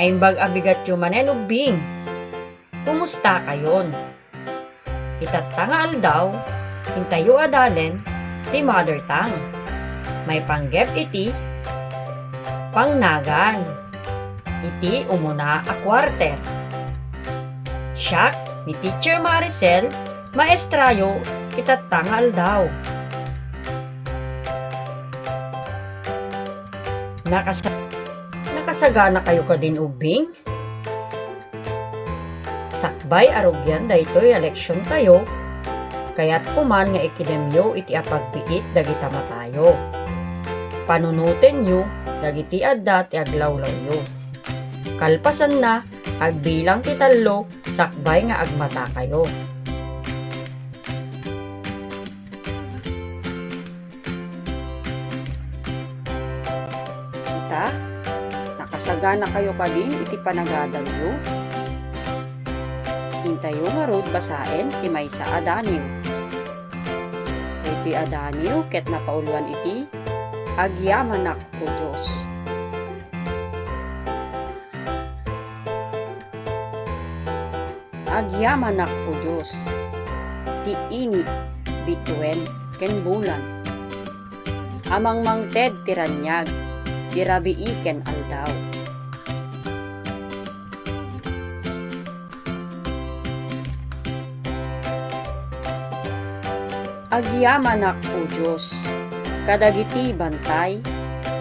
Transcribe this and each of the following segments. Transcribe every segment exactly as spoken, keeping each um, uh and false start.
Naimbag a bigatyo manen ubbing. Kumustakayon? Itatta nga aldaw, intayo a dalen ti mother tongue. Maipanggep iti pangnagan iti umuna a quarter. Siak ni Teacher Maricel, maestrayo itatta nga aldaw. Nakasa-, nakasaganakayo kadin ubbing? Sakbay a rugian daytoy a leksiontayo, kayatko man nga ikidemyo iti apagbiit dagita matayo. Panunotenyo dagiti adda ti aglawlawyo. Kalpasanna, agbilang ti tallo sakbay nga agmatakayo. Ita, nakasaganakayo kadi iti panagadalyo? Intayo ngarud basaen ti maysa a daniw. Daytoy a daniw ket napauluan iti Agyamanak, O Dios. Agyamanak, O Dios, ti init, bituen, ken bulan, a mangmangted ti raniag, ti rabii ken aldaw. Agyamanak, O Dios, kadagiti bantay,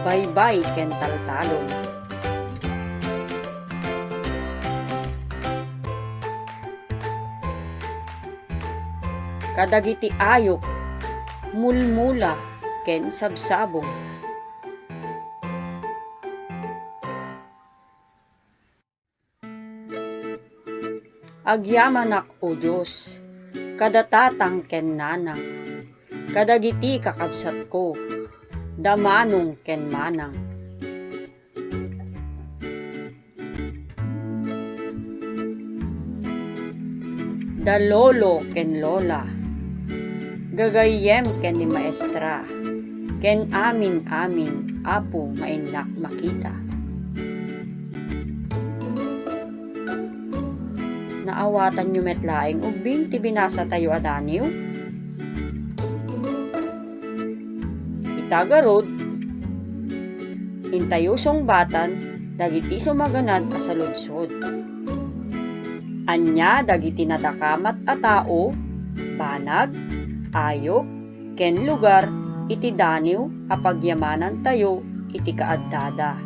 baybay, ken taltalon. Kadagiti ayup, mulmula, ken sabsabong. Agyamanak, O Dios, kada tatang ken nanang, kadagiti kakabsatko, da manong ken manang. Da lolo ken lola, gagayyem ken ni maestra, ken amin-amin, Apo, nga innak makita. Naawatanyo met laeng ubbing ti binasatayo a daniw? Ita garud, intayo sungbatan dagiti sumaganad a saludsod. Ania dagiti nadakamat a tao, banag, ayup, ken lugar iti daniw a pagyamanantayo iti kaaddada?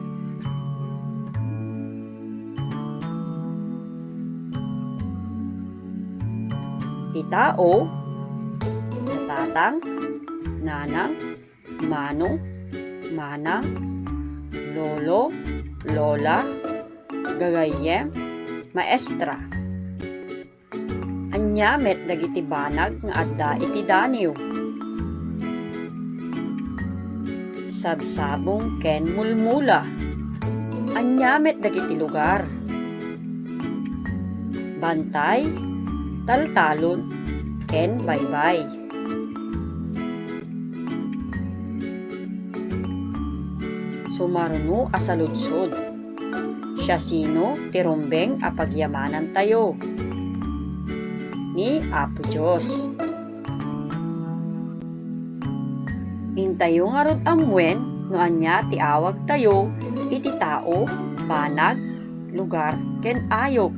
Ti tao, tatang, nanang, manong, manang, lolo, lola, gagayyem, maestra. Ania met dagiti banag nga adda iti daniw? Sabsabong ken mulmula. Ania met dagiti lugar? Bantay, taltalon, ken baybay. Sumaruno a saludsod. Siasino ti rumbeng a pagyamanantayo? Ni Apo Dios. Intayo ngarud ammuen no ania ti awagtayo iti tao, banag, lugar, ken ayup.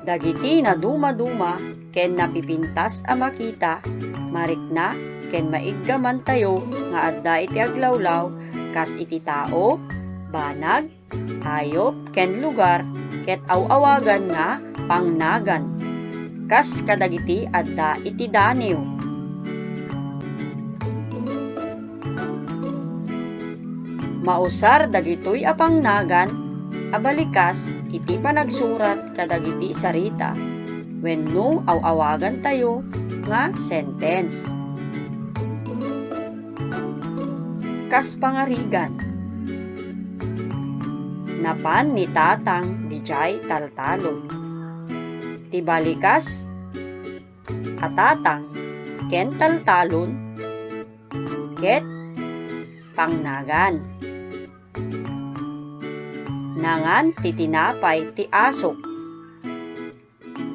Dagiti nadumaduma ken napipintas a makita, marikna, ken maiggamantayo nga adda iti aglawlaw kas iti tao, banag, ayup, ken lugar, ket aw-awagan nga pangnagan, kas kadagiti adda iti daniw. Mausar dagitoy a pangnagan a balikas iti panagsurat kadagiti sarita wenno aw-awagantayo nga sentence. Kas pangarigan, napan ni Tatang didiay taltalon. Ti balikas a tatang ken taltalon ket pangnagan. Nangan ti tinapay ti asok.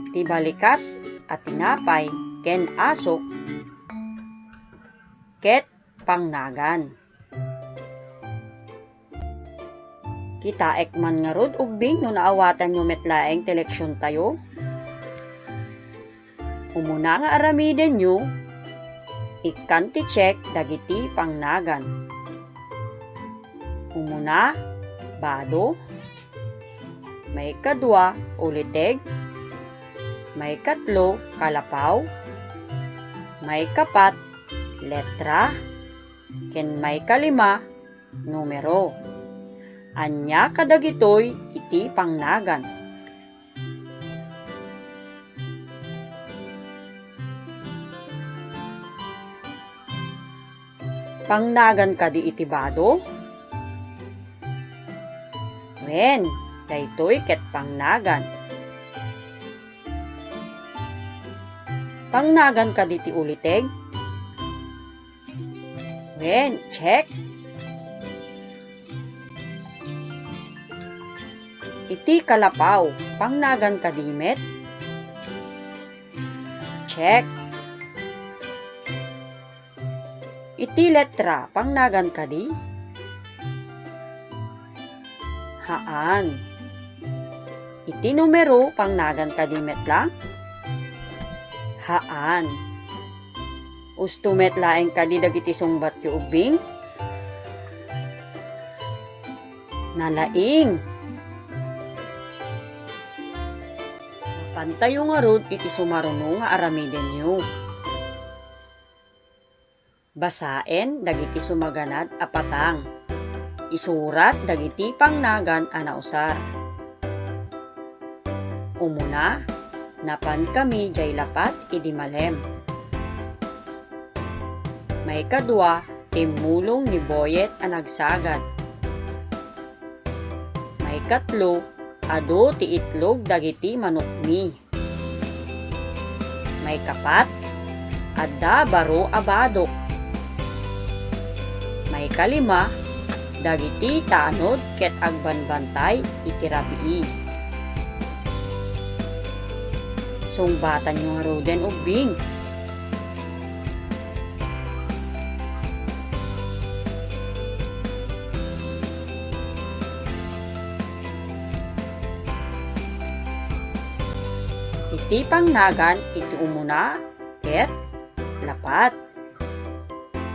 Ti balikas a tinapay ken asok ket pangnagan. Kitaek man ngarud ubbing no naawatanyo met laeng ti leksiontayo. Umuna nga aramidenyo, ikkan ti check dagiti pangnagan. Umuna, bado. Maikadua, uliteg. Maikatlo, kalapaw. Maikapat, letra. Ken maikalima, numero. Ania kadagitoy iti pangnagan? Pangnagan kadi iti bado? Wen, daytoy ket pangnagan. Pangnagan kadi ti uliteg? Wen, check. Iti kalapaw, pangnagan kadi met? Check. Iti letra, pangnagan kadi? Haan. Iti numero, pangnagan kadi met lang? Haan. Usto met laeng kadi dagiti sungbatyo ubbing? Nalaing. Pantayo ngarud iti sumaruno nga aramidenyo. Basaen dagiti sumaganad a patang. Isurat dagiti pangnagan a nausar. Umuna, napankami jay lapat idi malem. Maikadua, immulong ni Boyet a nagsagad. Maikatlo, adu ti itlog dagiti manokmi. Maikapat, adda baro a badok. Maikalima, dagiti tanod ket agbanbantay iti rabii. Sungbatanyo ngaruden ubbing. Iti pangnagan iti umuna ket lapat.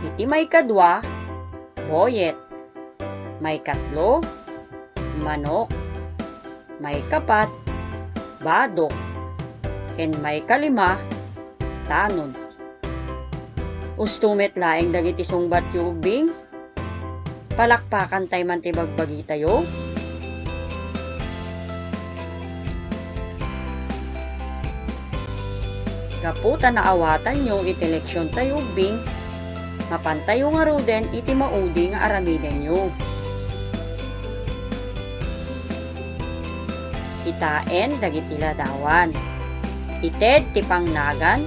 Iti maikadua, boyet. Maikatlo, manok. Maikapat, badok. Ken maikalima, tanod. Usto met laeng dagiti sungbatyo ubbing. Palakpakan tay man ti bagbagitayo. Gapu ta naawatanyo iti leksiontayo ubbing, mapantayo ngaruden iti maudi nga aramidenyo. Kitaen dagiti ladawan. Ited ti pangnagan,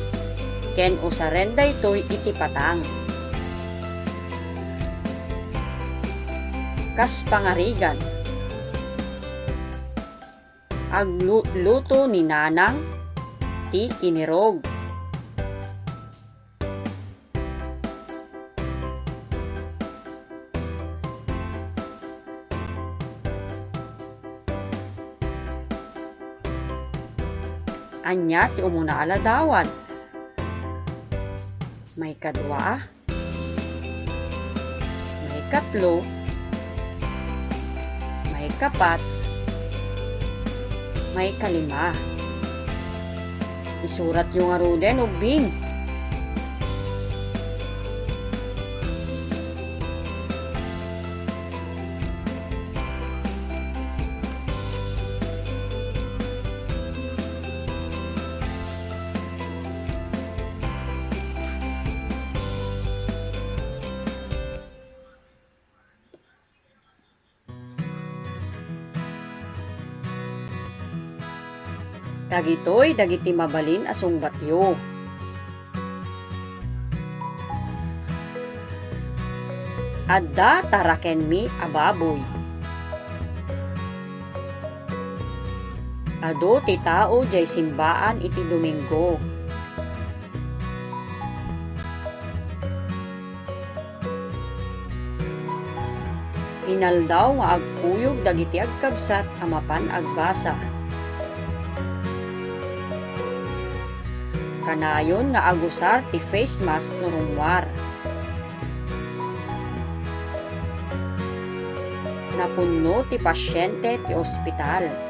ken usaren daytoy iti patang. Kas pangarigan, agluto ni Nanang ti kinirog. Ania ti umuna a ladawan? Maikadua, maikatlo, maikapat, maikalima. Isuratyo ngaruden ubbing. Dagitoy dagiti mabalin a sungbatyo. Adda tarakenmi a baboy. Adu ti tao diay simbaan iti Domingo. Inaldaw nga agkuyog dagiti agkabsat a mapan agbasa. Kanayon nga agusar ti face mask no rummuar. Napunno ti pasiente ti ospital.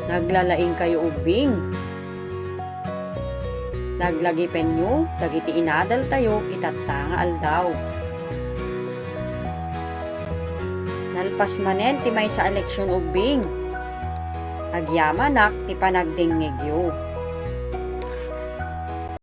Naglalaingkayo ubbing. Laglagipenyo dagiti inadaltayo itatta nga aldaw. Nalpas manen ti maysa a leksion ubbing. Agyamanak ti panagdengngegyo.